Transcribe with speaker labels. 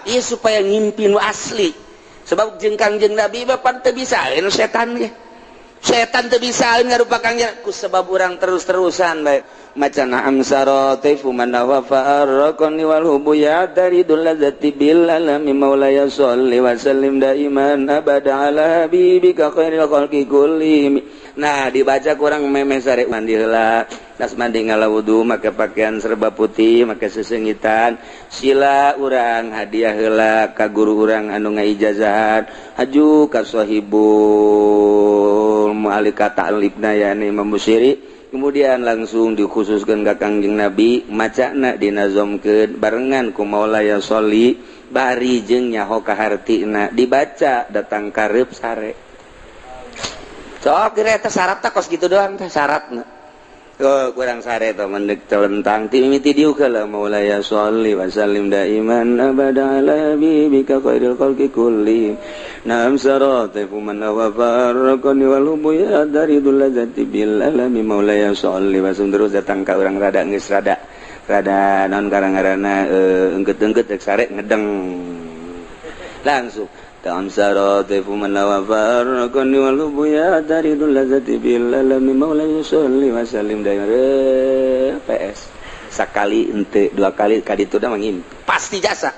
Speaker 1: Ieu supaya ngimpi nu asli, sebab jeung Kangjeng Nabi mah pan teu bisaeun setan ge. Setan teu bisaeun ngarupa Kangjeng ku sebab urang terus-terusan bae maca na'am sara taifu man wa farraqani wal hubu ya taridul ladzati bil alami maulaya sholli wa sallim daiman abada ala habibika khairil khalqi kullihim. Nah, dibaca kurang meme sare, mandi heula. Tas mandi, ngala wudu, make pakaian serba putih, make sesengitan. Sila urang hadiah heula ka guru urang anu ngaijazahan, haju ka sahibul mu'alika ta'libna, yani Imam Busiri. Kemudian langsung dikhususkan ke Kangjeng Nabi, macana dinazomkeun barengan ku maulaya sholli, bari jeung nyaho ka hartina, dibaca datang karep sare. Sok kira eta syarat kos gitu doang teh syaratna. Oh, kurang sare teh mendek telentang ti mimiti diuk heula, maulaya sholli wa sallim daiman abada ala habibika khairil khalqi kulli. Naam saratifu man wa farraqani wal hubu ya daridul ladzati bil alami maulaya sholli wa sallim. Terus datang ka urang rada geus rada rada naon karang-karana engket-engket rek sare, ngedeng langsung. Ta'am saratifu man wa farraqani wal hubu ya daridul ladzati bil alami maulaya sholli wa sallim daiman. PS sakali ente, dua kali, kaditu dah mangimpi pasti jasa.